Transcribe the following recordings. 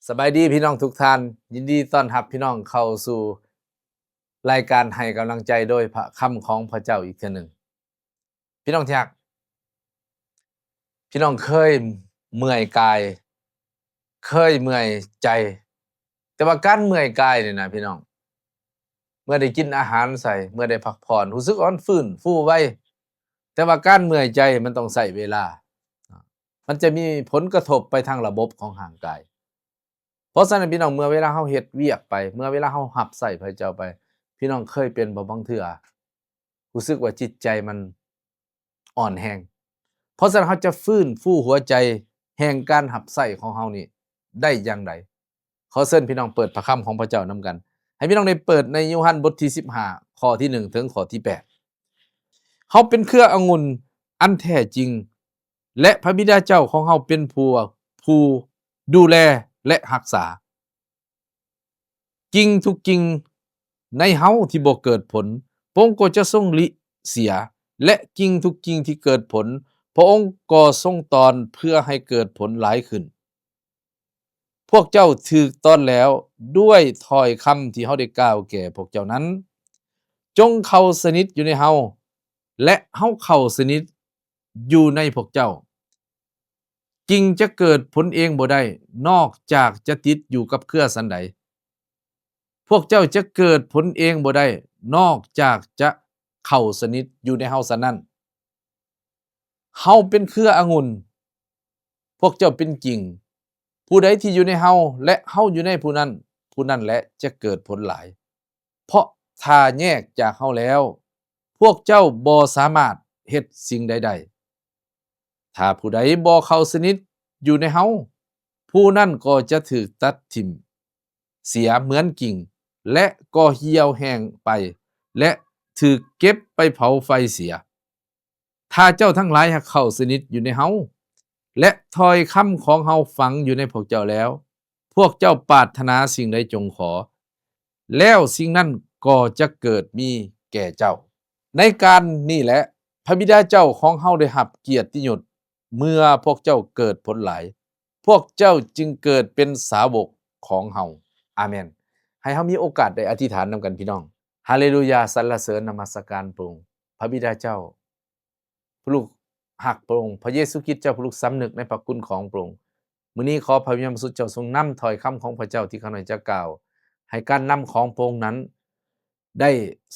ສະບາຍດີພີ່ນ້ອງທຸກທ່ານ, ຍິນດີຕ້ອນຮັບພີ່ນ້ອງເຂົ້າສູ່ລາຍການໃຫ້ກຳລັງໃຈໂດຍພະຄຳຂອງພະເຈົ້າອີກເທື່ອໜຶ່ງ. ພີ່ນ້ອງທີ່ຮັກ, ພີ່ນ້ອງເຄີຍເມື່ອຍກາຍ, ເຄີຍເມື່ອຍໃຈ, ແຕ່ວ່າການເມື່ອຍກາຍນີ້ນະພີ່ນ້ອງ, ເມື່ອໄດ້ກິນອາຫານໃສ່, ເມື່ອໄດ້ພັກຜ່ອນ, ຮູ້ສຶກວ່າມັນຟື້ນຟູໄວ, ແຕ່ວ່າການເມື່ອຍໃຈມັນຕ້ອງໃຊ້ເວລາ, ມັນຈະມີຜົນກະທົບໄປທາງລະບົບຂອງຮ່າງກາຍ. ເພາະສະນັ້ນ ພີ່ນ້ອງ, ເມື່ອເວລາເຮົາເຮັດວຽກໄປ, ເມື່ອເວລາເຮົາຮັບໃຊ້ພະເຈົ້າໄປ, ພີ່ນ້ອງເຄີຍເປັນບໍ່? ບາງເທື່ອຮູ້ສຶກວ່າຈິດໃຈມັນອ່ອນແຮງ. ເພາະສະນັ້ນ ເຮົາຈະຟື້ນຟູຫົວໃຈແຫ່ງການຮັບໃຊ້ຂອງເຮົານີ້ໄດ້ຢ່າງໃດ? ຂໍເຊີນພີ່ນ້ອງເປີດພະຄຳຂອງພະເຈົ້ານຳກັນ. ໃຫ້ພີ່ນ້ອງໄດ້ເປີດໃນໂຍຮັນບົດທີສິບຫ້າ ຂໍ້ທີໜຶ່ງ ເຖິງຂໍ້ທີແປດ. ເຮົາເປັນເຄືອອະງຸ່ນອັນແທ້ຈິງ ແລະ ພະບິດາເຈົ້າຂອງເຮົາເປັນຜູ້ ຜູ້ດູແລ ແລະ ຮັກສາ. ກິ່ງທຸກກິ່ງໃນເຮົາທີ່ບໍ່ເກີດຜົນ, ພະອົງກໍຈະຊົງລິເສຍ, ແລະ ກິ່ງທຸກກິ່ງທີ່ເກີດຜົນ, ພະອົງກໍຊົງຕອນເພື່ອໃຫ້ເກີດຜົນຫຼາຍຂຶ້ນ. ພວກເຈົ້າຖືກຕ້ອນແລ້ວດ້ວຍຖ້ອຍຄຳທີ່ເຮົາໄດ້ກ່າວແກ່ພວກເຈົ້ານັ້ນ. ຈົ່ງເຂົ້າສະໜິດຢູ່ໃນເຮົາ ແລະ ເຮົາເຂົ້າສະໜິດຢູ່ໃນພວກເຈົ້າ. ກິ່ງຈະເກີດຜົນເອງບໍ່ໄດ້ ນອກຈາກຈະຕິດຢູ່ກັບເຄືອສັນໃດ, ພວກເຈົ້າຈະເກີດຜົນເອງບໍ່ໄດ້ ນອກຈາກຈະເຂົ້າສະໜິດຢູ່ໃນເຮົາສັນນັ້ນ. ເຮົາເປັນເຄືອອະງຸ່ນ, ພວກເຈົ້າເປັນກິ່ງ. ຜູ້ໃດທີ່ຢູ່ໃນເຮົາ ແລະ ເຮົາຢູ່ໃນຜູ້ນັ້ນ, ຜູ້ນັ້ນແຫຼະຈະເກີດຜົນຫຼາຍ. ເພາະຖ້າແຍກຈາກເຮົາແລ້ວ, ພວກເຈົ້າບໍ່ສາມາດເຮັດສິ່ງໃດໄດ້. ຖ້າຜູ້ໃດບໍ່ເຂົ້າສະໜິດຢູ່ໃນເຮົາ, ຜູ້ນັ້ນກໍຈະຖືກຕັດຖິ້ມເສຍເໝືອນກິ່ງ, ແລະ ກໍຫ່ຽວແຫ້ງໄປ ແລະ ຖືກເກັບໄປເຜົາໄຟເສຍ. ຖ້າເຈົ້າທັງຫຼາຍຫາກເຂົ້າສະໜິດຢູ່ໃນເຮົາ ແລະ ຖ້ອຍຄຳຂອງເຮົາຝັງຢູ່ໃນພວກເຈົ້າແລ້ວ, ພວກເຈົ້າປາດຖະໜາສິ່ງໃດຈົ່ງຂໍ, ແລ້ວສິ່ງນັ້ນກໍຈະເກີດມີແກ່ເຈົ້າ. ໃນການນີ້ແຫຼະ ພະບິດາເຈົ້າຂອງເຮົາໄດ້ຮັບກຽດຕິຍົດ ເມື່ອພວກເຈົ້າເກີດຜົນຫຼາຍ, ພວກເຈົ້າຈຶ່ງເກີດເປັນສາວົກຂອງເຮົາ. ອາເມນ. ໃຫ້ເຮົາມີໂອກາດໄດ້ອະທິຖານນຳກັນ ພີ່ນ້ອງ. ຮາເລລູຢາ, ສັນລະເສີນນະມັດສະການພະອົງ, ພະບິດາເຈົ້າ ຜູ້ລູກຮັກພະອົງ, ພະເຢຊູຄຣິດເຈົ້າ ຜູ້ລູກສຳນຶກໃນພະຄຸນຂອງພະອົງ. ມື້ນີ້ຂໍພະວິນຍານບໍລິສຸດເຈົ້າຊົງນຳຖ້ອຍຄຳຂອງພະເຈົ້າທີ່ຂ້ານ້ອຍຈະກ່າວ, ໃຫ້ການນຳຂອງພະອົງນັ້ນໄດ້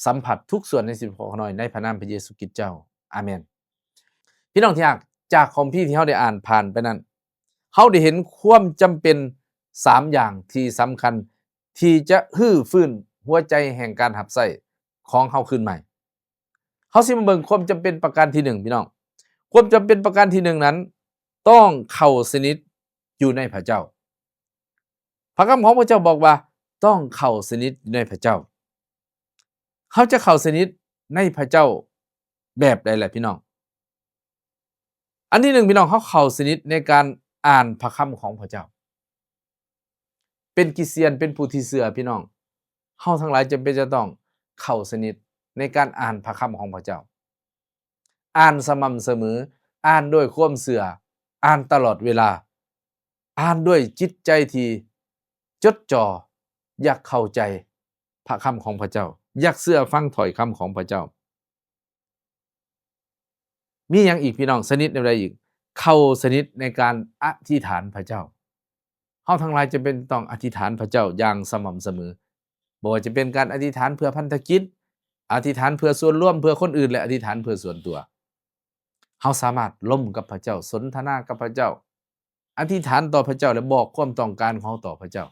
ສຳຜັດທຸກສ່ວນໃນຊີວິດຂອງຂ້ານ້ອຍ, ໃນພະນາມພະເຢຊູຄຣິດເຈົ້າ. ອາເມນ. ພີ່ນ້ອງທີ່ຮັກ, ຈາກຄຳພີທີ່ເຮົາໄດ້ອ່ານຜ່ານໄປນັ້ນ, ເຮົາໄດ້ເຫັນຄວາມຈຳເປັນສາມຢ່າງທີ່ສຳຄັນ ທີ່ຈະຮື້ຟື້ນຫົວໃຈແຫ່ງການຮັບໃຊ້ຂອງເຮົາຄືນໃໝ່. ເຮົາຊິມາເບິ່ງຄວາມຈຳເປັນປະການທີໜຶ່ງ ພີ່ນ້ອງ. ຄວາມຈຳເປັນປະການທີໜຶ່ງນັ້ນ ຕ້ອງເຂົ້າສະໜິດຢູ່ໃນພະເຈົ້າ. ພະຄຳຂອງພະເຈົ້າບອກວ່າ ຕ້ອງເຂົ້າສະໜິດຢູ່ໃນພະເຈົ້າ. ເຮົາຈະເຂົ້າສະໜິດໃນພະເຈົ້າແບບໃດລະ ພີ່ນ້ອງ? ອັນທີໜຶ່ງ ພີ່ນ້ອງ, ເຮົາເຂົ້າສະໜິດໃນການອ່ານພະຄຳຂອງພະເຈົ້າ. ເປັນຄຣິສຕຽນ, ເປັນຜູ້ທີ່ເຊື່ອ, ພີ່ນ້ອງ, ເຮົາທັງຫຼາຍຈຳເປັນຈະຕ້ອງເຂົ້າສະໜິດໃນການອ່ານພະຄຳຂອງພະເຈົ້າ. ອ່ານສະໝ່ຳສະເໝີ, ອ່ານດ້ວຍຄວາມເຊື່ອ, ອ່ານຕະຫຼອດເວລາ, ອ່ານດ້ວຍຈິດໃຈທີ່ຈົດຈ່ອ, ຢາກເຂົ້າໃຈພະຄຳຂອງພະເຈົ້າ, ຢາກເຊື່ອຟັງຖ້ອຍຄຳຂອງພະເຈົ້າ. ມີຫຍັງອີກ ພີ່ນ້ອງ? ສະໜິດແນວໃດອີກ? ເຂົ້າສະໜິດໃນການອະທິຖານພະເຈົ້າ. ເຮົາທັງຫຼາຍຈຳເປັນຕ້ອງອະທິຖານພະເຈົ້າຢ່າງສະໝ່ຳສະເໝີ. ບໍ່ວ່າຈະເປັນການອະທິຖານເພື່ອພັນທະກິດ, ອະທິຖານເພື່ອສ່ວນລວມ, ເພື່ອຄົນອື່ນ ແລະ ອະທິຖານເພື່ອສ່ວນຕົວ. ເຮົາສາມາດລົມກັບພະເຈົ້າ, ສົນທະນາກັບພະເຈົ້າ, ອະທິຖານຕໍ່ພະເຈົ້າ ແລະ ບອກຄວາມຕ້ອງການຂອງເຮົາຕໍ່ພະເຈົ້າ.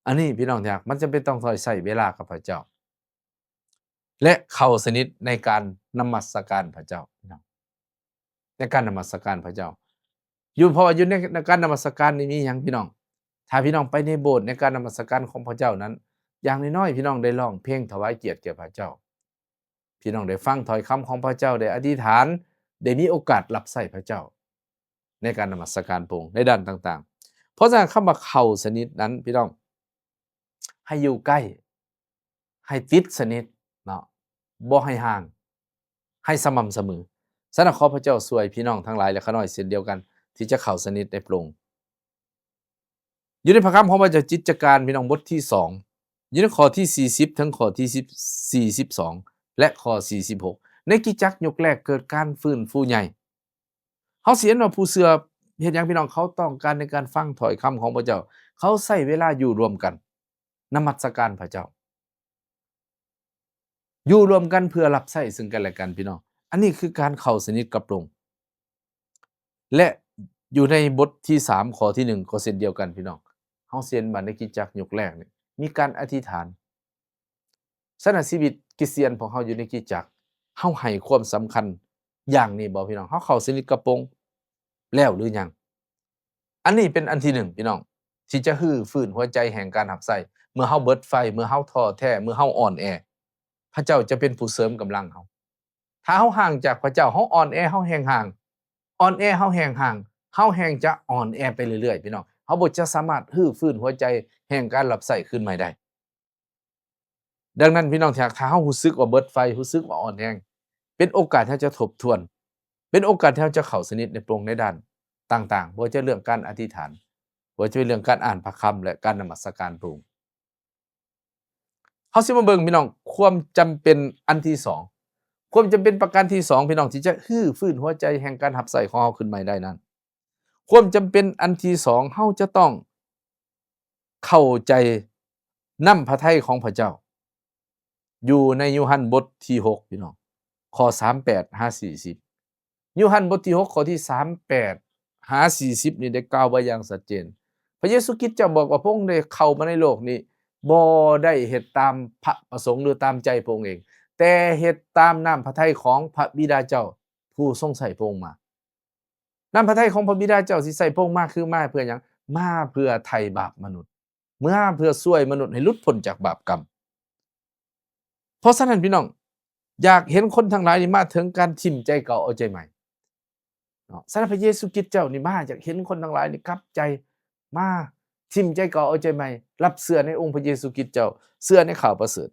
ອັນນີ້ ພີ່ນ້ອງທີ່ຮັກ, ມັນຈຳເປັນຕ້ອງໃຊ້ເວລາກັບພະເຈົ້າ ແລະ ເຂົ້າສະໜິດໃນການນະມັດສະການພະເຈົ້າ ພີ່ນ້ອງ, ໃນການນະມັດສະການພະເຈົ້າ. ຢູ່ ເພາະວ່າຢູ່ໃນ ໃນການນະມັດສະການນີ້ມີຫຍັງ ພີ່ນ້ອງ? ຖ້າພີ່ນ້ອງໄປໃນໂບດໃນການນະມັດສະການຂອງພະເຈົ້ານັ້ນ, ຢ່າງນ້ອຍໆ ພີ່ນ້ອງໄດ້ຮ້ອງເພງຖວາຍກຽດແກ່ພະເຈົ້າ. ພີ່ນ້ອງໄດ້ຟັງຖ້ອຍຄຳຂອງພະເຈົ້າ, ໄດ້ອະທິຖານ, ໄດ້ມີໂອກາດຮັບໃຊ້ພະເຈົ້າໃນການນະມັດສະການພະອົງໃນດ້ານຕ່າງໆ. ເພາະສະນັ້ນ ຄຳວ່າເຂົ້າສະໜິດນັ້ນ ພີ່ນ້ອງ, ໃຫ້ຢູ່ໃກ້, ໃຫ້ຕິດສະໜິດເນາະ, ບໍ່ໃຫ້ຫ່າງ, ໃຫ້ສະໝ່ຳສະເໝີ. ສະນັ້ນ ຂໍພະເຈົ້າຊ່ວຍພີ່ນ້ອງທັງຫຼາຍ ແລະ ຂ້ານ້ອຍເຊັ່ນດຽວກັນ ທີ່ຈະເຂົ້າສະໜິດໃນພະອົງ. ຢູ່ໃນພະຄຳຂອງພະເຈົ້າ ກິດຈະການ ພີ່ນ້ອງ ບົດທີສອງ ຢູ່ໃນຂໍ້ທີສີ່ສິບ ເຖິງຂໍ້ທີສິບ ສີ່ສິບສອງ ແລະ ຂໍ້ສີ່ສິບຫົກ ໃນຄຣິສຕະຈັກຍຸກແລກເກີດການຟື້ນຟູໃຫຍ່. ເຮົາຊິເຫັນວ່າຜູ້ເຊື່ອເຮັດຫຍັງ ພີ່ນ້ອງ? ເຂົາຕ້ອງການໃນການຟັງຖ້ອຍຄຳຂອງພະເຈົ້າ. ເຂົາໃຊ້ເວລາຢູ່ລວມກັນ ນະມັດສະການພະເຈົ້າ. ຢູ່ລວມກັນເພື່ອຮັບໃຊ້ເຊິ່ງກັນແລະກັນ ພີ່ນ້ອງ. ອັນນີ້ຄືການເຂົ້າສະໜິດກັບພະອົງ. ແລະ ຢູ່ໃນບົດທີສາມ ຂໍ້ທີໜຶ່ງ ກໍເຊັ່ນດຽວກັນ ພີ່ນ້ອງ. ເຮົາຊິເຫັນວ່າໃນຄຣິສຕະຈັກຍຸກແລກນີ້ ມີການອະທິຖານ. ສະນັ້ນ ຊີວິດຄຣິສຕຽນຂອງເຮົາຢູ່ໃນຄຣິສຕະຈັກ ເຮົາໃຫ້ຄວາມສຳຄັນຢ່າງນີ້ບໍ່ ພີ່ນ້ອງ? ເຮົາເຂົ້າສະໜິດກັບພະອົງແລ້ວຫຼືຍັງ? ອັນນີ້ເປັນອັນທີໜຶ່ງ ພີ່ນ້ອງ ທີ່ຈະຮື້ຟື້ນຫົວໃຈແຫ່ງການຮັບໃຊ້. ເມື່ອເຮົາເບິດໄຟ, ເມື່ອເຮົາທໍ້ແທ້, ເມື່ອເຮົາອ່ອນແອ, ພະເຈົ້າຈະເປັນຜູ້ເສີມກຳລັງເຮົາ. ຖ້າເຮົາຫ່າງຈາກພະເຈົ້າ, ເຮົາອ່ອນແອ, ເຮົາແຮ່ງຫ່າງ, ອ່ອນແອ, ເຮົາແຮ່ງຫ່າງ, ເຮົາແຮ່ງຈະອ່ອນແອໄປເລື້ອຍໆ ພີ່ນ້ອງ. ເຮົາບໍ່ຈະສາມາດຮື້ຟື້ນຫົວໃຈແຫ່ງການຮັບໃຊ້ຄືນໃໝ່ໄດ້. ດັ່ງນັ້ນ ພີ່ນ້ອງທີ່ຮັກ, ຖ້າເຮົາຮູ້ສຶກວ່າເບິດໄຟ, ຮູ້ສຶກວ່າອ່ອນແຮງ, ເປັນໂອກາດທີ່ເຮົາຈະທົບທວນ, ເປັນໂອກາດທີ່ເຮົາຈະເຂົ້າສະໜິດໃນພະອົງໃນດ້ານຕ່າງໆ, ບໍ່ວ່າຈະເລື່ອງການອະທິຖານ, ບໍ່ວ່າຈະເປັນເລື່ອງການອ່ານພະຄຳ ແລະ ການນະມັດສະການພະອົງ. ເຮົາຊິມາເບິ່ງ ພີ່ນ້ອງ, ຄວາມຈຳເປັນອັນທີສອງ, ຄວາມຈຳເປັນປະການທີສອງ ພີ່ນ້ອງ, ທີ່ຈະຮື້ຟື້ນຫົວໃຈແຫ່ງການຮັບໃຊ້ຂອງເຮົາຂຶ້ນໃໝ່ໄດ້ນັ້ນ. ຄວາມຈຳເປັນອັນທີສອງ, ເຮົາຈະຕ້ອງເຂົ້າໃຈນ້ຳພະໄທຂອງພະເຈົ້າ. ຢູ່ໃນໂຍຮັນບົດທີຫົກ ພີ່ນ້ອງ, ຂໍ້ສາມແປດຫາສີ່ສິບ. ໂຍຮັນບົດທີຫົກ ຂໍ້ທີສາມແປດຫາສີ່ສິບນີ້ໄດ້ກ່າວໄວ້ຢ່າງຊັດເຈນ. ພະເຢຊູຄຣິສເຈົ້າບອກວ່າ ພະອົງໄດ້ເຂົ້າມາໃນໂລກນີ້ ບໍ່ໄດ້ເຮັດຕາມພະປະສົງ ຫຼື ຕາມໃຈພະອົງເອງ, ແຕ່ເຮັດຕາມນ້ຳພະໄທຂອງພະບິດາເຈົ້າ ຜູ້ຊົງໃຊ້ພະອົງມາ. ນ້ຳພະໄທຂອງພະບິດາເຈົ້າທີ່ໃຊ້ພະອົງມາ ຄືມາເພື່ອຫຍັງ? ມາເພື່ອໄຖ່ບາບມະນຸດ, ມາເພື່ອຊ່ວຍມະນຸດໃຫ້ຫຼຸດພົ້ນຈາກບາບກຳ. ເພາະສະນັ້ນ ພີ່ນ້ອງ, ຢາກເຫັນຄົນທັງຫຼາຍນີ້ມາເຖິງການຖິ້ມໃຈເກົ່າເອົາໃຈໃໝ່ເນາະ. ສະນັ້ນ ພະເຢຊູຄຣິສເຈົ້ານີ້ມາ ຢາກເຫັນຄົນທັງຫຼາຍນີ້ກັບໃຈ, ມາຖິ້ມໃຈເກົ່າເອົາໃຈໃໝ່, ຮັບເຊື່ອໃນອົງພະເຢຊູຄຣິສເຈົ້າ, ເຊື່ອໃນຂ່າວປະເສີດ.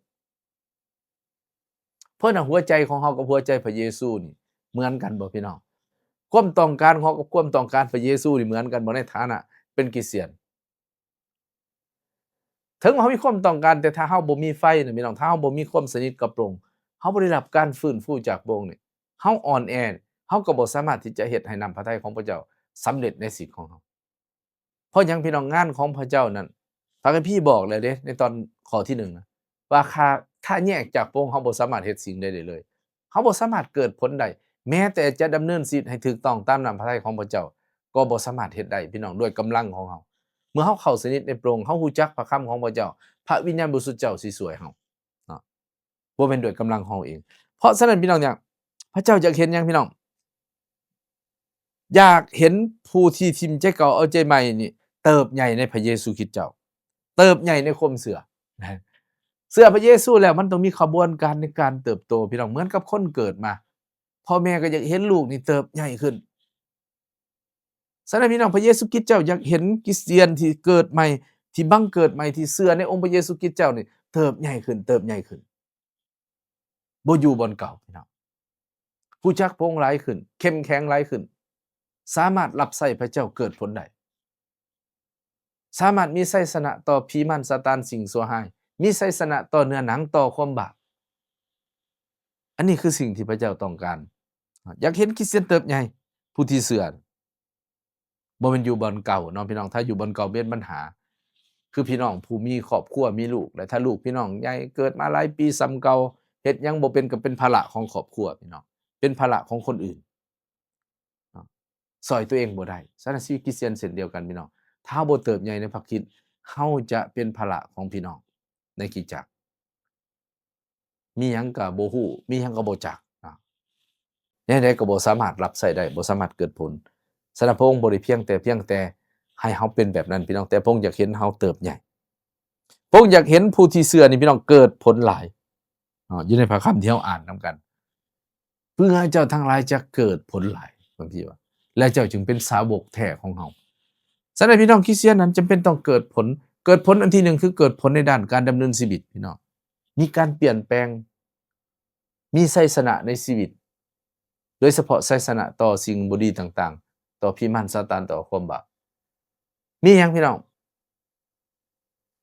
ເພາະນັ້ນ ຫົວໃຈຂອງເຮົາກັບຫົວໃຈພະເຢຊູນີ້ເໝືອນກັນບໍ່ ພີ່ນ້ອງ? ຄວາມຕ້ອງການຂອງເຮົາກັບຄວາມຕ້ອງການພະເຢຊູນີ້ເໝືອນກັນບໍ່ ໃນຖານະເປັນຄຣິສຕຽນ? ເຖິງວ່າເຮົາມີຄວາມຕ້ອງການ, ແຕ່ຖ້າເຮົາບໍ່ມີໄຟນະ ພີ່ນ້ອງ, ຖ້າເຮົາບໍ່ມີຄວາມສະໜິດກັບພະອົງ, ເຮົາບໍ່ໄດ້ຮັບການຟື້ນຟູຈາກພະອົງນີ້, ເຮົາອ່ອນແອ, ເຮົາກໍບໍ່ສາມາດທີ່ຈະເຮັດໃຫ້ນ້ຳພະໄທຂອງພະເຈົ້າສຳເລັດໃນຊີວິດຂອງເຮົາ. ເພາະຫຍັງ ພີ່ນ້ອງ? ງານຂອງພະເຈົ້ານັ້ນ ພະຄຳພີບອກແລ້ວເດ້ ໃນຕອນຂໍ້ທີໜຶ່ງນະ ວ່າ ຖ້າ ຖ້າແຍກຈາກພະອົງ ເຮົາບໍ່ສາມາດເຮັດສິ່ງໃດໄດ້ເລີຍ. ເຮົາບໍ່ສາມາດເກີດຜົນໄດ້, ແມ້ແຕ່ຈະດຳເນີນຊີວິດໃຫ້ຖືກຕ້ອງຕາມນ້ຳພະໄທຂອງພະເຈົ້າ ກໍບໍ່ສາມາດເຮັດໄດ້ ພີ່ນ້ອງ, ດ້ວຍກຳລັງຂອງເຮົາ. ເມື່ອເຮົາເຂົ້າສະໜິດໃນພະອົງ, ເຮົາຮູ້ຈັກພະຄຳຂອງພະເຈົ້າ, ພະວິນຍານບໍລິສຸດເຈົ້າຊິຊ່ວຍເຮົາເນາະ. ບໍ່ແມ່ນດ້ວຍກຳລັງຂອງເຮົາເອງ. ເພາະສະນັ້ນ ພີ່ນ້ອງ, ພະເຈົ້າຢາກເຫັນຫຍັງ ພີ່ນ້ອງ? ຢາກເຫັນຜູ້ທີ່ຖິ້ມໃຈເກົ່າເອົາໃຈໃໝ່ນີ້ເຕີບໃຫຍ່ໃນພະເຢຊູຄຣິສເຈົ້າ, ເຕີບໃຫຍ່ໃນຄວາມເຊື່ອ. ເຊື່ອພະເຢຊູແລ້ວ ມັນຕ້ອງມີຂະບວນການໃນການເຕີບໂຕ ພີ່ນ້ອງ, ເໝືອນກັບຄົນເກີດມາ, ພໍ່ແມ່ກໍຢາກເຫັນລູກນີ້ເຕີບໃຫຍ່ຂຶ້ນ. ສະນັ້ນ ພີ່ນ້ອງ, ພະເຢຊູຄຣິສເຈົ້າຢາກເຫັນຄຣິສຕຽນທີ່ເກີດໃໝ່, ທີ່ບັງເກີດໃໝ່, ທີ່ເຊື່ອໃນອົງພະເຢຊູຄຣິສເຈົ້ານີ້ ເຕີບໃຫຍ່ຂຶ້ນ, ເຕີບໃຫຍ່ຂຶ້ນ. ບໍ່ຢູ່ບ່ອນເກົ່າ, ພີ່ນ້ອງ. ຮູ້ຈັກພະອົງຫຼາຍຂຶ້ນ, ເຂັ້ມແຂງຫຼາຍຂຶ້ນ, ສາມາດຮັບໃຊ້ພະເຈົ້າເກີດຜົນໄດ້. ສາມາດມີໄຊຊະນະຕໍ່ຜີມານຊາຕານ, ສິ່ງຊົ່ວຮ້າຍ, ມີໄຊຊະນະຕໍ່ເນື້ອໜັງ, ຕໍ່ຄວາມບາບ. ອັນນີ້ຄືສິ່ງທີ່ພະເຈົ້າຕ້ອງການ. ຢາກເຫັນຄຣິສຕຽນເຕີບໃຫຍ່, ຜູ້ທີ່ເຊື່ອ, ບໍ່ແມ່ນຢູ່ບ່ອນເກົ່າເນາະ ພີ່ນ້ອງ. ຖ້າຢູ່ບ່ອນເກົ່າເປັນບັນຫາ, ຄືພີ່ນ້ອງຜູ້ມີຄອບຄົວ, ມີລູກ, ແລະ ຖ້າລູກພີ່ນ້ອງໃຫຍ່, ເກີດມາຫຼາຍປີສ່ຳເກົ່າ, ເຮັດຫຍັງບໍ່ເປັນ, ກໍເປັນພາລະຂອງຄອບຄົວ, ພີ່ນ້ອງ, ເປັນພາລະຂອງຄົນອື່ນ. ເນາະ ຊ່ອຍຕົວເອງບໍ່ໄດ້. ສະນັ້ນ ຊີວິດຄຣິສຕຽນເຊັ່ນດຽວກັນ ພີ່ນ້ອງ. ຖ້າເຮົາບໍ່ເຕີບໃຫຍ່ໃນພະຄຣິດ, ເຮົາຈະເປັນພາລະຂອງພີ່ນ້ອງໃນຄຣິສຕະຈັກ. ມີຫຍັງກໍບໍ່ຮູ້, ມີຫຍັງກໍບໍ່ຈັກ. ເນາະ ແນວໃດກໍບໍ່ສາມາດຮັບໃຊ້ໄດ້, ບໍ່ສາມາດເກີດຜົນ. ສະນັ້ນ ພະອົງບໍ່ໄດ້ພຽງແຕ່, ພຽງແຕ່ໃຫ້ເຮົາເປັນແບບນັ້ນ, ພີ່ນ້ອງ, ແຕ່ພະອົງຢາກເຫັນເຮົາເຕີບໃຫຍ່. ພະອົງຢາກເຫັນຜູ້ທີ່ເຊື່ອນີ້, ພີ່ນ້ອງ, ເກີດຜົນຫຼາຍ. ເນາະ ຢູ່ໃນພະຄຳທີ່ເຮົາອ່ານນຳກັນ, ເພື່ອເຈົ້າທັງຫຼາຍຈະເກີດຜົນຫຼາຍ, ພະຄຳພີວ່າ, ແລະ ເຈົ້າຈຶ່ງເປັນສາວົກແທ້ຂອງເຮົາ. ສະນັ້ນ ພີ່ນ້ອງ, ຄຣິສຕຽນນັ້ນຈຳເປັນຕ້ອງເກີດຜົນ. ເກີດຜົນອັນທີໜຶ່ງ ຄືເກີດຜົນໃນດ້ານການດຳເນີນຊີວິດ, ພີ່ນ້ອງ. ມີການປ່ຽນແປງ, ມີໄຊຊະນະໃນຊີວິດ, ໂດຍສະເພາະໄຊຊະນະຕໍ່ສິ່ງບໍ່ດີຕ່າງໆ, ຕໍ່ຜີມານຊາຕານ, ຕໍ່ຄວາມບາບ. ມີຫຍັງ, ພີ່ນ້ອງ?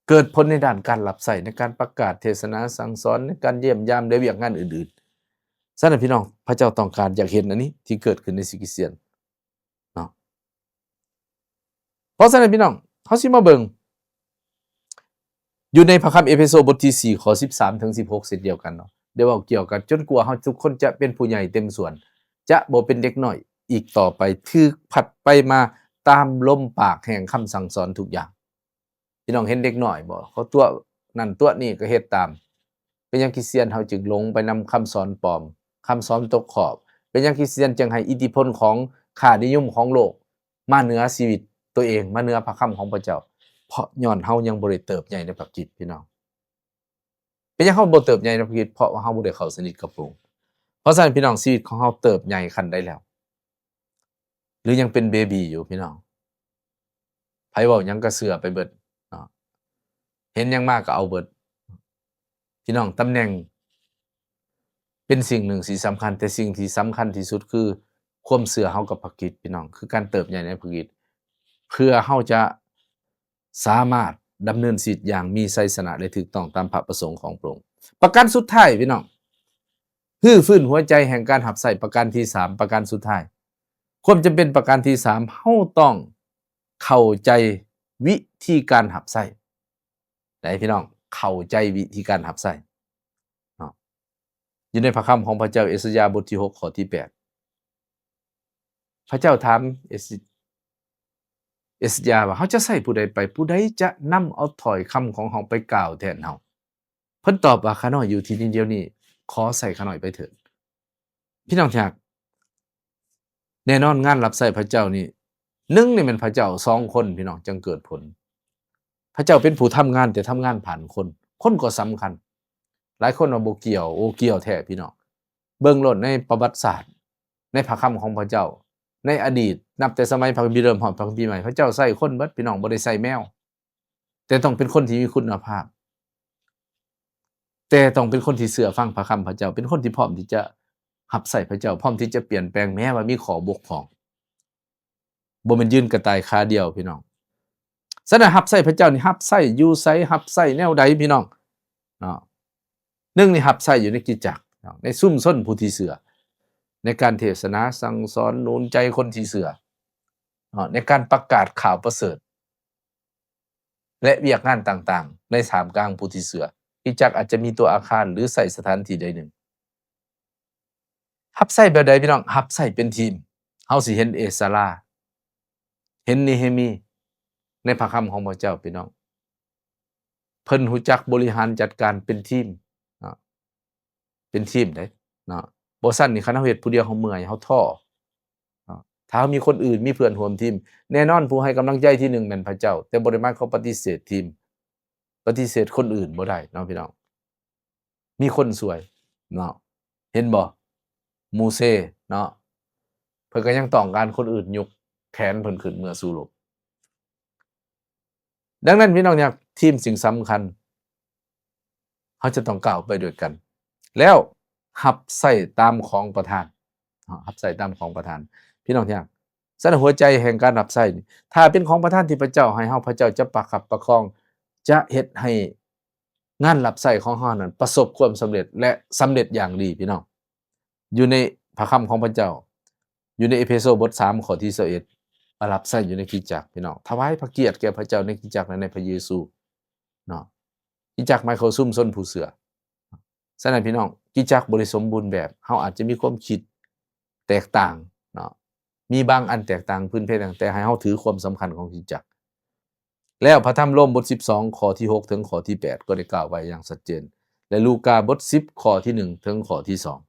ເກີດຜົນໃນດ້ານການຮັບໃຊ້, ໃນການປະກາດເທດສະໜາສັ່ງສອນ, ໃນການຢ້ຽມຢາມ ແລະ ວຽກງານອື່ນໆ. ສະນັ້ນ ພີ່ນ້ອງ, ພະເຈົ້າຕ້ອງການຢາກເຫັນອັນນີ້ທີ່ເກີດຂຶ້ນໃນຊີວິດຄຣິສຕຽນເນາະ. ເພາະສະນັ້ນ ພີ່ນ້ອງ, ເຮົາຊິມາເບິ່ງ ຢູ່ໃນພະຄຳເອເຟໂຊບົດທີສີ່ ຂໍ້ສິບສາມເຖິງສິບຫົກ ເຊັ່ນດຽວກັນເນາະ, ໄດ້ເວົ້າກ່ຽວກັນ, ຈົນກວ່າເຮົາທຸກຄົນຈະເປັນຜູ້ໃຫຍ່ເຕັມສ່ວນ, ຈະບໍ່ເປັນເດັກນ້ອຍອີກຕໍ່ໄປ, ຖືກພັດໄປມາຕາມລົມປາກແຫ່ງຄຳສັ່ງສອນທຸກຢ່າງ. ພີ່ນ້ອງເຫັນເດັກນ້ອຍບໍ່? ເຂົາຕົວະນັ້ນຕົວະນີ້ກໍເຮັດຕາມ. ເປັນຫຍັງຄຣິສຕຽນເຮົາຈຶ່ງຫຼົງໄປນຳຄຳສອນປອມ, ຄຳສອນຕົກຂອບ? ເປັນຫຍັງຄຣິສຕຽນຈຶ່ງໃຫ້ອິດທິພົນຂອງຄ່ານິຍົມຂອງໂລກມາເໜືອຊີວິດຕົວເອງ, ມາເໜືອພະຄຳຂອງພະເຈົ້າ? ເພາະຍ້ອນເຮົາຍັງບໍ່ໄດ້ເຕີບໃຫຍ່ໃນພະຄຣິດ, ພີ່ນ້ອງ. ເປັນຫຍັງເຮົາບໍ່ເຕີບໃຫຍ່ໃນພະຄຣິດ? ເພາະວ່າເຮົາບໍ່ໄດ້ເຂົ້າສະໜິດກັບພະອົງ. ເພາະສະນັ້ນ ພີ່ນ້ອງ, ຊີວິດຂອງເຮົາເຕີບໃຫຍ່ຂັ້ນໃດແລ້ວ? ຫຼືຍັງເປັນເບບີຢູ່ ພີ່ນ້ອງ? ໃຜເວົ້າຫຍັງກໍເຊື່ອໄປເບິດເນາະ, ເຫັນຫຍັງມາກໍເອົາເບິດ. ພີ່ນ້ອງ, ຕຳແໜ່ງເປັນສິ່ງໜຶ່ງທີ່ສຳຄັນ, ແຕ່ສິ່ງທີ່ສຳຄັນທີ່ສຸດຄືຄວາມເຊື່ອເຮົາກັບພະຄຣິດ, ພີ່ນ້ອງ, ຄືການເຕີບໃຫຍ່ໃນພະຄຣິດ, ເພື່ອເຮົາຈະ ສາມາດດຳເນີນຊີວິດຢ່າງມີໄຊຊະນະ ແລະ ຖືກຕ້ອງຕາມພະປະສົງຂອງພະອົງ. ປະການສຸດທ້າຍ ພີ່ນ້ອງ, ຮື້ຟື້ນຫົວໃຈແຫ່ງການຮັບໃຊ້. ປະການທີສາມ, ປະການສຸດທ້າຍ, ຄວາມຈຳເປັນປະການທີສາມ, ເຮົາຕ້ອງເຂົ້າໃຈວິທີການຮັບໃຊ້. ໄດ້ ພີ່ນ້ອງ, ເຂົ້າໃຈວິທີການຮັບໃຊ້ເນາະ. ຢູ່ໃນພະຄຳຂອງພະເຈົ້າ ເອສາຍາ ບົດທີຫົກ ຂໍ້ທີແປດ ພະເຈົ້າຖາມເອສ- ເອສາຍາວ່າ, ເຮົາຈະໃຊ້ຜູ້ໃດໄປ? ຜູ້ໃດຈະນຳເອົາຖ້ອຍຄຳຂອງເຮົາໄປກ່າວແທນເຮົາ? ເພິ່ນຕອບວ່າ, ຂ້ານ້ອຍຢູ່ທີ່ນີ້ດຽວນີ້, ຂໍໃຊ້ຂ້ານ້ອຍໄປເຖີດ. ພີ່ນ້ອງທີ່ຮັກ, ແນ່ນອນງານຮັບໃຊ້ພະເຈົ້ານີ້, ໜຶ່ງນີ້ແມ່ນພະເຈົ້າ, ສອງຄົນ ພີ່ນ້ອງ, ຈຶ່ງເກີດຜົນ. ພະເຈົ້າເປັນຜູ້ທຳງານ, ແຕ່ທຳງານຜ່ານຄົນ, ຄົນກໍສຳຄັນ. ຫຼາຍຄົນວ່າບໍ່ກ່ຽວ, ໂອ້ ກ່ຽວແທ້ ພີ່ນ້ອງ. ເບິ່ງໂລດໃນປະຫວັດສາດ, ໃນພະຄຳຂອງພະເຈົ້າ, ໃນອະດີດ, ນັບແຕ່ສະໄໝພະຄຳພີເລີ່ມຮອດພະຄຳພີໃໝ່, ພະເຈົ້າໃຊ້ຄົນເບິດ ພີ່ນ້ອງ, ບໍ່ໄດ້ໃຊ້ແມວ. ແຕ່ຕ້ອງເປັນຄົນທີ່ມີຄຸນນະພາບ, ແຕ່ຕ້ອງເປັນຄົນທີ່ເຊື່ອຟັງພະຄຳພະເຈົ້າ, ເປັນຄົນທີ່ພ້ອມທີ່ຈະຮັບໃຊ້ພະເຈົ້າ, ພ້ອມທີ່ຈະປ່ຽນແປງ ແມ້ວ່າມີຂໍ້ບົກຜ່ອງ. ບໍ່ແມ່ນຢືນກະຕ່າຍຂາດຽວ ພີ່ນ້ອງ. ສະນັ້ນ ຮັບໃຊ້ພະເຈົ້ານີ້ ຮັບໃຊ້ຢູ່ໃສ? ຮັບໃຊ້ແນວໃດ ພີ່ນ້ອງເນາະ? ໜຶ່ງນີ້ ຮັບໃຊ້ຢູ່ໃນຄຣິສຕະຈັກເນາະ, ໃນຊຸມຊົນຜູ້ທີ່ເຊື່ອ, ໃນການເທດສະໜາສັ່ງສອນ, ໜູນໃຈຄົນທີ່ເຊື່ອເນາະ, ໃນການປະກາດຂ່າວປະເສີດ ແລະ ວຽກງານຕ່າງໆ ໃນທ່າມກາງຜູ້ທີ່ເຊື່ອ. ຄຣິສຕະຈັກອາດຈະມີຕົວອາຄານ ຫຼື ໃຊ້ສະຖານທີ່ໃດໜຶ່ງ. ຮັບໃຊ້ແບບໃດ ພີ່ນ້ອງ? ຮັບໃຊ້ເປັນທີມ. ເຮົາຊິເຫັນເອສາລາ, ເຫັນເນເຮມີ ໃນພະຄຳຂອງພະເຈົ້າ ພີ່ນ້ອງ. ເພິ່ນຮູ້ຈັກບໍລິຫານຈັດການເປັນທີມເນາະ, ເປັນທີມເດ້ເນາະ. ບໍ່ຊັ້ນນີ້ ຄັນເຮົາເຮັດຜູ້ດຽວ ເຮົາເມື່ອຍ, ເຮົາທໍ້ເນາະ. ຖ້າເຮົາມີຄົນອື່ນ, ມີເພື່ອນຮ່ວມທີມ, ແນ່ນອນຜູ້ໃຫ້ກຳລັງໃຈທີໜຶ່ງແມ່ນພະເຈົ້າ, ແຕ່ບໍ່ໄດ້ໝາຍຄວາມປະຕິເສດທີມ, ປະຕິເສດຄົນອື່ນບໍ່ໄດ້ເນາະ ພີ່ນ້ອງ. ມີຄົນຊ່ວຍເນາະ, ເຫັນບໍ່? ໂມເຊເນາະ, ເພິ່ນກໍຍັງຕ້ອງການຄົນອື່ນຍົກແຂນເພິ່ນຂຶ້ນເມືອສູ້ລົບ. ດັ່ງນັ້ນ ພີ່ນ້ອງທີ່ຮັກ, ທີມສິ່ງສຳຄັນ ເຮົາຈະຕ້ອງກ້າວໄປດ້ວຍກັນ ແລ້ວຮັບໃຊ້ຕາມຂອງປະທານເນາະ, ຮັບໃຊ້ຕາມຂອງປະທານ ພີ່ນ້ອງທີ່ຮັກ. ສະນັ້ນ ຫົວໃຈແຫ່ງການຮັບໃຊ້ນີ້ ຖ້າເປັນຂອງປະທານທີ່ພະເຈົ້າໃຫ້ເຮົາ, ພະເຈົ້າຈະປະຄັບປະຄອງ, ຈະເຮັດໃຫ້ງານຮັບໃຊ້ຂອງເຮົານັ້ນປະສົບຄວາມສຳເລັດ ແລະ ສຳເລັດຢ່າງດີ ພີ່ນ້ອງ. ຢູ່ໃນພະຄຳຂອງພະເຈົ້າ, ຢູ່ໃນເອເພໂຊບົດສາມ ຂໍ້ທີຊາວເອັດ ວ່າຮັບໃຊ້ຢູ່ໃນຄຣິສຕະຈັກ ພີ່ນ້ອງ, ຖວາຍພະກຽດແກ່ພະເຈົ້າໃນຄຣິສຕະຈັກ ແລະ ໃນພະເຢຊູເນາະ. ຄຣິສຕະຈັກໝາຍເຂົ້າຊຸມຊົນຜູ້ເຊື່ອ. ສະນັ້ນ ພີ່ນ້ອງ, ຄຣິສຕະຈັກບໍ່ໄດ້ສົມບູນແບບ, ເຮົາອາດຈະມີຄວາມຄິດແຕກຕ່າງເນາະ, ມີບາງອັນແຕກຕ່າງພື້ນເພດ, ແຕ່ໃຫ້ເຮົາຖືຄວາມສຳຄັນຂອງຄຣິສຕະຈັກ. ແລ້ວພະທຳໂລມບົດສິບສອງ ຂໍ້ທີຫົກ ເຖິງຂໍ້ທີແປດ ກໍໄດ້ກ່າວໄວ້ຢ່າງຊັດເຈນ ແລະ ລູກາບົດສິບ ຂໍ້ທີໜຶ່ງ ເຖິງຂໍ້ທີສອງ.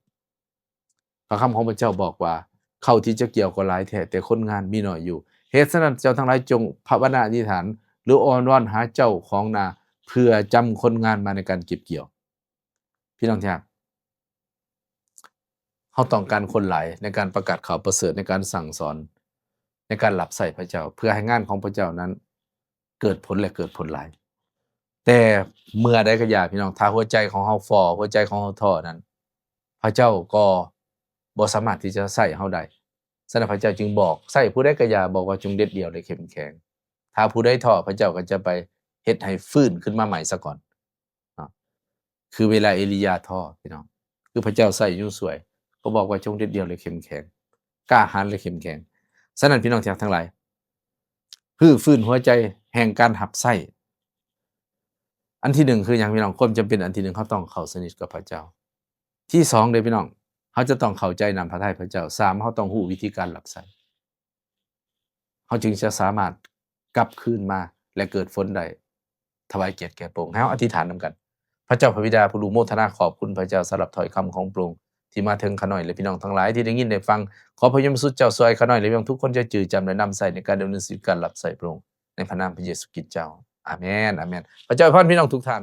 ພະຄຳຂອງພະເຈົ້າບອກວ່າ, ເຂົ້າທີ່ຈະກ່ຽວກໍຫຼາຍແທ້, ແຕ່ຄົນງານມີໜ້ອຍຢູ່. ເຫດສະນັ້ນ ເຈົ້າທັງຫຼາຍຈົ່ງພາວະນາອະທິຖານ ຫຼື ອ້ອນວອນຫາເຈົ້າຂອງນາ ເພື່ອຈຳຄົນງານມາໃນການເກັບກ່ຽວ. ພີ່ນ້ອງທີ່ຮັກ, ເຮົາຕ້ອງການຄົນຫຼາຍໃນການປະກາດຂ່າວປະເສີດ, ໃນການສັ່ງສອນ, ໃນການຮັບໃຊ້ພະເຈົ້າ, ເພື່ອໃຫ້ງານຂອງພະເຈົ້ານັ້ນເກີດຜົນ ແລະ ເກີດຜົນຫຼາຍ. ແຕ່ເມື່ອໃດກໍຢ່າ, ພີ່ນ້ອງ, ຖ້າຫົວໃຈຂອງເຮົາພໍ້, ຫົວໃຈຂອງເຮົາທໍ້ນັ້ນ, ພະເຈົ້າກໍບໍ່ສາມາດທີ່ຈະໃຊ້ເຮົາໄດ້. ສະນັ້ນ ພະເຈົ້າຈຶ່ງບອກ, ໃຊ້ຜູ້ໃດກໍຢ່າ, ບອກວ່າຈົ່ງເດັດດ່ຽວ ແລະ ເຂັ້ມແຂງ. ຖ້າຜູ້ໃດທໍ້, ພະເຈົ້າກໍຈະໄປ ເຮັດໃຫ້ຟື້ນຂຶ້ນມາໃໝ່ຊະກ່ອນເນາະ. ຄືເວລາເອລີຢາທໍ້ ພີ່ນ້ອງ, ຄືພະເຈົ້າໃຊ້ຢູ່ຊ່ວຍ ກໍບອກວ່າ ຈົ່ງເດັດດ່ຽວ ແລະ ເຂັ້ມແຂງ, ກ້າຫານ ແລະ ເຂັ້ມແຂງ. ສະນັ້ນ ພີ່ນ້ອງທີ່ຮັກທັງຫຼາຍ, ຮື້ຟື້ນຫົວໃຈແຫ່ງການຮັບໃຊ້. ອັນທີໜຶ່ງຄືຫຍັງ ພີ່ນ້ອງ? ຄວາມຈຳເປັນອັນທີໜຶ່ງ ເຮົາຕ້ອງເຂົ້າສະໜິດກັບພະເຈົ້າ. ທີສອງເດ້ ພີ່ນ້ອງ, ເຮົາຈະຕ້ອງເຂົ້າໃຈນ້ຳພະທັຍພະເຈົ້າ. ສາມ ເຮົາຕ້ອງຮູ້ວິທີການຮັບໃຊ້. ເຮົາຈຶ່ງຈະສາມາດກັບຄືນມາ ແລະ ເກີດຜົນໄດ້ ຖວາຍກຽດແກ່ພະອົງ. ໃຫ້ເຮົາອະທິຖານນຳກັນ. ພະເຈົ້າພະບິດາຜູ້ຮູ້ ໂມທະນາຂອບຄຸນພະເຈົ້າສຳລັບຖ້ອຍຄຳຂອງພະອົງ ທີ່ມາເຖິງຂ້ານ້ອຍ ແລະ ພີ່ນ້ອງທັງຫຼາຍທີ່ໄດ້ຍິນໄດ້ຟັງ. ຂໍພະວິນຍານບໍລິສຸດເຈົ້າຊ່ວຍຂ້ານ້ອຍ ແລະ ພີ່ນ້ອງທຸກຄົນຈະຈື່ຈຳ ແລະ ນຳໃຊ້ໃນການດຳເນີນຊີວິດການຮັບໃຊ້ພະອົງ ໃນພະນາມພະເຢຊູຄຣິດເຈົ້າ. ອາເມນ, ອາເມນ. ພະເຈົ້າອວຍພອນພີ່ນ້ອງທຸກທ່ານ.